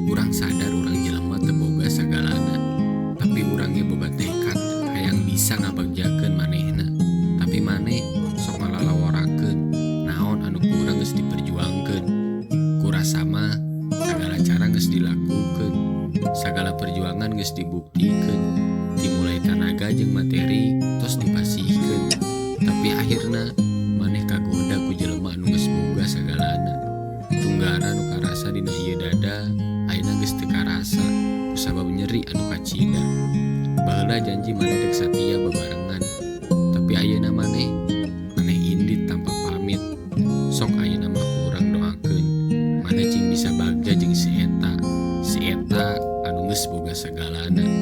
Urang sadar urang jelema teu boga sagalana, tapi urang ge boga tekad hayang bisa ngabagjakeun manehna. Tapi maneh sok ngalalaworakeun naon anu ku urang geus diperjuangkeun. Kurasa mah sagala cara geus dilakukeun, sagala perjuangan geus dibuktikeun, dimulai tanaga jeung materi tos dipasihkeun. Tapi akhirna maneh kagoda ku jelema anu geus boga sagalana. Tunggara nu karasa dina ieu dada ayeuna geus teu karasa kusabab nyeri anu kacida. Baheula janji maneh dek satia babarengan, tapi ayeuna maneh maneh indit tanpa pamit. Sok ayeuna mah ku urang doakeun maneh cing bisa bagja jeung si eta, si eta anu geus boga sagalana.